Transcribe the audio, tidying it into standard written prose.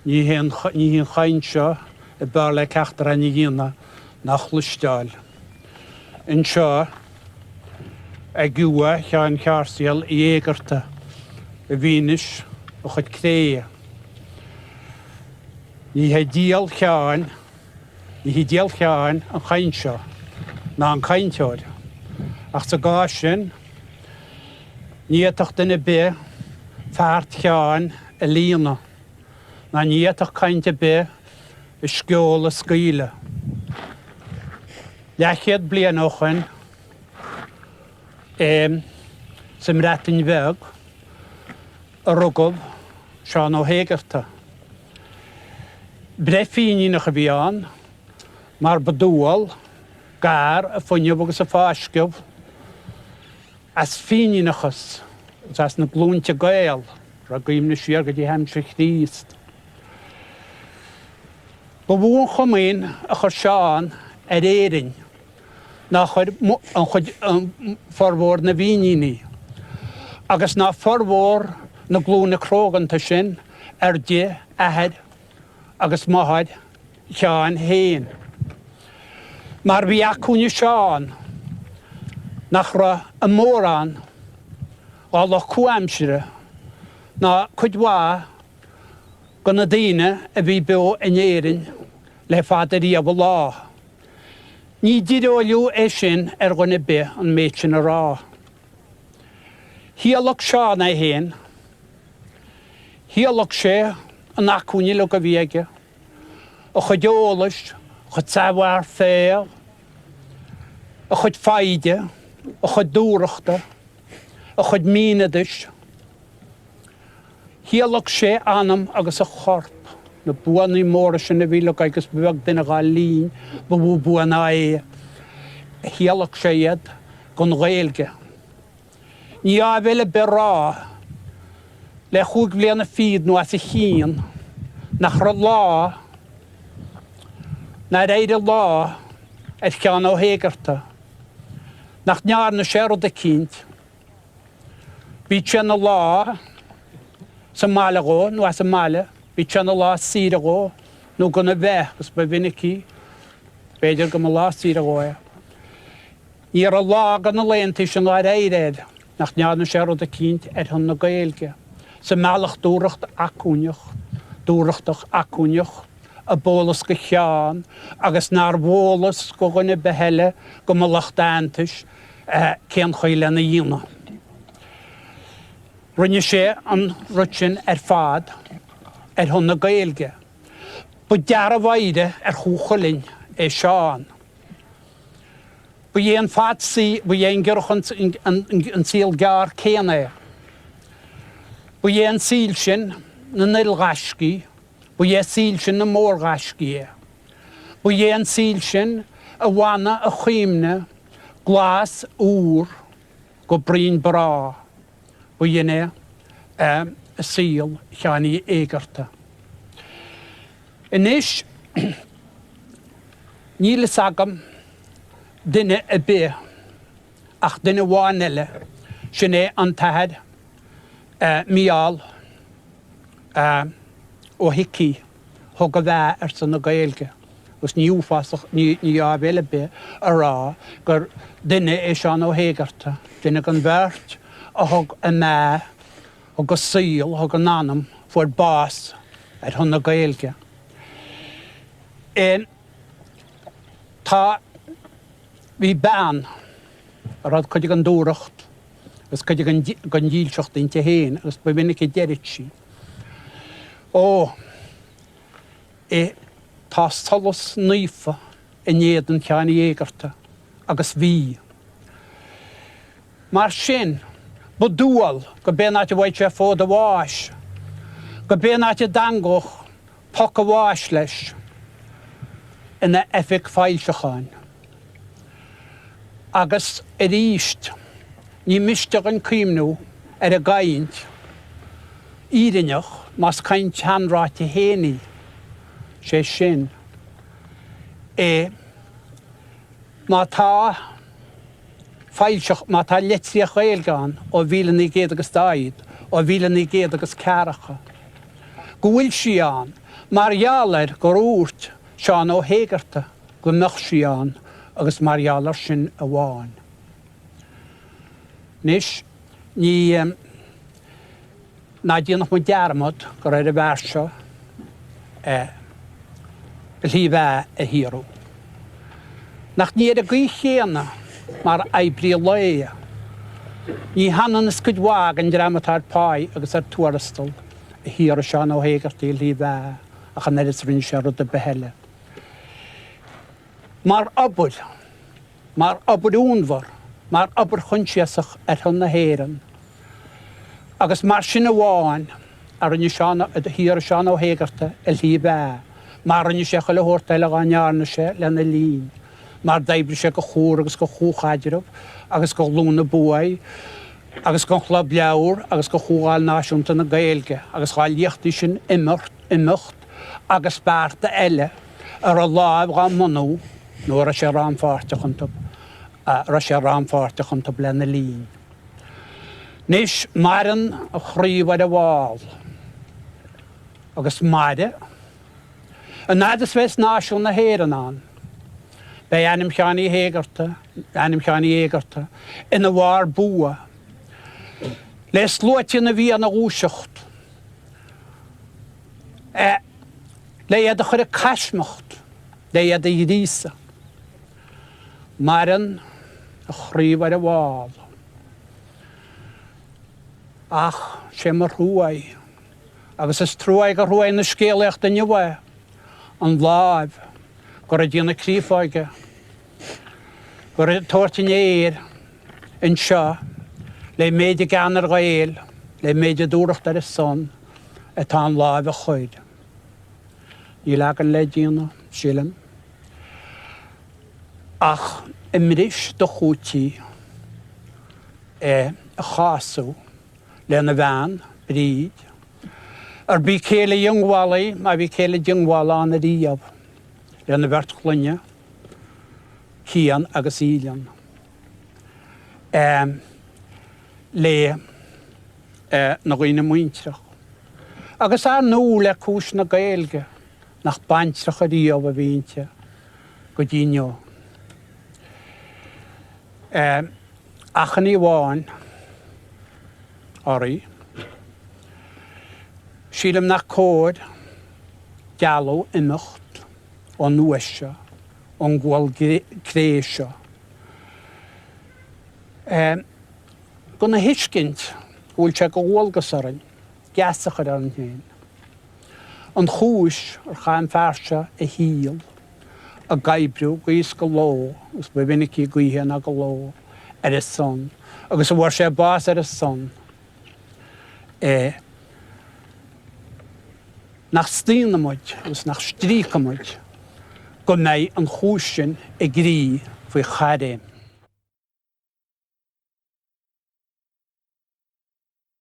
Ní hé an chaint seo a b'fhearr le ceachtar againn a dhéanamh ná a chloisteáil. Anseo ag uaigh Sheáin Sháirséal Uí Éigeartaigh i bhfianaise a chuid cré. Ní hé díol Sheáin, ní hí díol Sheáin an chaint seo, ná an cainteoir, ach sa gcás sin, ní fhéadfadh duine ar bith feart Sheáin a líonadh, ná ní fhéadfadh caint ar bith a sceol a scaoileadh. Leathchéad bliain ó shoin, sa mBreatain Bheag, a rugadh Seán Ó hÉigeartaigh. Breith Fíníneach a bhí ann, mar ba dual, gar a fuinneamh agus a fáisceadh as Fíníneachas agus as na glúinte Gael a raibh a gcuimhne siar go dtí aimsir Chríost. Ba mhó an chomaoin a chuir Seán ar Éirinn ná chuir an chuid, formhór na bhFíníní agus ná formhór na glúine cróganta sin ar de athair agus máthair Sheáin féin. Mar bhí acmhainn ag Seán nach raibh i mórán dá lucht comhaimsire ná cuid mhaith de na daoine a bhí beo in Éirinn le fada riamh an lá. Ní tíreolaí é sin ar dhuine ar bith an méid sin a rá. Thíolaic Seán é féin. Thíolaic sé an acmhainn uilig a bhí aige, a chuid eolais, a chuid savoir faire, a chuid foighde, a chuid dúthrachta, a chuid míneadais. Thíolaic sé a anam agus a chorp, na buanna móra sin a bhí uilig aige agus ba bheag duine dhá linn ba mhó bua ná é. Thíolaic sé iad don Ghaeilge. Ní áibhéil ar bith a rá le chúig bhliana fichead nó as a chionn nach raibh lá nár éirigh lá ar Sheán Ó hÉigeartaigh nach ndearna sé rud eicínt. Bíodh sé ina lá sa mbaile dhó nó as an mbaile, bíodh sé ina lá saoire dhó nó gan a bheith, agus ba mhinicí, b'fhéidir, go mba lá saoire dhó é. Ní raibh lá de na laethanta sin nár éirigh air nach ndearna sé rud eicínt ar shon na Gaeilge, sa mbealach dúthracht acmhainneach, dúthrachtach acmhainneach, a b'eolas go Sheán agus nár bh'eolas go dhuine ar bith eile go mba lucht aitheantais cén chaoi lena dhéanamh. Rinne sé an rud sin ar fad ar shon na Gaeilge. Ba dearbh-oidhre ar Chú Chulainn é Seán. Ba é an fad saoil, ba é an giorrach an saol gearr céanna é. Ba é an saol sin na n-ilghaiscí, ba é saol sin na mórghaiscí é. Ba é an saol sin a bhfanadh a chuimhne glas úr go broinn bráth. Ba shin é saol Sheáin Uí Éigeartaigh. Anois, níl fhios agam duine ar bith ach duine amháin eile, sin é an tAthair Mícheál Ó hIcí, thug a bheatha ar son na Gaeilge agus ní uafásach, ní áibhéil ar bith a rá gur duine é Seán Ó hÉigeartaigh, duine den bheirt a thug a mbeatha, thug a saol, thug a n-anam, fuair bás ar shon na Gaeilge. Tá, bhí bean a raibh cuid den dúthracht agus cuid den dílseacht inti féin agus ba mhinic a deireadh sí, Ó, tá solas naofa in éadan Sheáin Uí Éigeartaigh agus bhí. Mar sin, ba dual go b'é an áit a bhfaigheadh sé fód a bháis, go b'é an áit a dteangódh poc a bháis leis, ina oifig foilseacháin. Agus arís, ní miste dhuinn cuimhniú ar an gcaint fhírinneach, más caint shainráite féin í, sé sin, é, má tá. foilseach, má tá litríocht Ghaeilge ann ó 1940, ó 1940, go bhfuil sí ann. Mar gheall air gur dhúirt Seán Ó hÉigeartaigh go mbeadh sí ann agus mar gheall air sin amháin. Anois, ní, ná déanadh muid dearmad gur ar an bhfear seo a Shlí Bheatha a shaothrú. Nach ní ar an gcaoi chéanna mar oibrí lae. Ní hionann is cuid mhaith den dream atá ar pháigh agus ar tuarastal a shaothraigh Seán Ó hÉigeartaigh a shlí bheatha ach an oiread is a rinne sé rud ar bith eile. Mar obair, mar obair fhonnmhar, mar obair choinsiasach ar shon na hÉireann. Agus mar sin amháin a rinne Seán, a shaothraigh Seán Ó hÉigeartaigh a shlí bheatha, mar a rinne sé chuile shórt eile dhá ndearna sé lena linn, mar d'oibrigh sé do Chomhar agus do Chomhchaidreamh agus do Ghlúin na Buaidh agus don Chlub Leabhar agus do Chomhdháil Náisiúnta na Gaeilge agus dhá liachtaí sin imeacht agus bearta eile a raibh láimh dhá mbunú nó a raibh sé rannpháirteach iontu, a raibh sé rannpháirteach iontu lena linn. Anois, maireann a chraobh ar an bhfál agus mairfidh. An fhad is bheas náisiún na hÉireann ann, beidh ainm Sheáin Uí hÉigeartaigh, ainm Sheáin Uí Éigeartaigh, ina bharr bua le sluaite na bhFiann a dhúiseacht, le iad a chur ag caismeacht, le iad a ghríosadh. Maireann a chraobh ar an bhfál. Ach sé mo thrua é. Agus is trua é gur thrua é na scéalaíochta inniu é, an láimh gur ag déanamh créafóige, gur ag tabhairt an fhéir anseo le méid a gean ar Ghaeil, le méid a dúthracht ar a son atá an láimh a chuir. Níl againn le déanamh, sílim, ach a mbris dochúití a chású. lena bhean, Bríd, arb í céile dhiongbhála í, má bhí céile diongbhála ann ariamh, lena bheirt chlainne, Cian agus Aoileann, le na dhaoine muintreach, agus ar ndú le cúis na Gaeilge, nach baintreach ariamh a bhí inti go dtí inniu. Achainí amháin oraibh. Sílim nach cóir dealú imeacht ón uaigh seo, ón gcual cré seo, gan a thuiscint go bhfuil sé de dhualgas orainn geasa a chur orainn féin. An chúis ar chaith an fear seo a shaol ag oibriú gaoth is go ló, agus ba mhinicí gaoithe ná go ló, ar a son, agus a bhfuair sé bás ar a son, é nach staonfaidh muid agus nach stríocfaidh muid go mbeidh an chúis sin ag rith faoi chaithréim.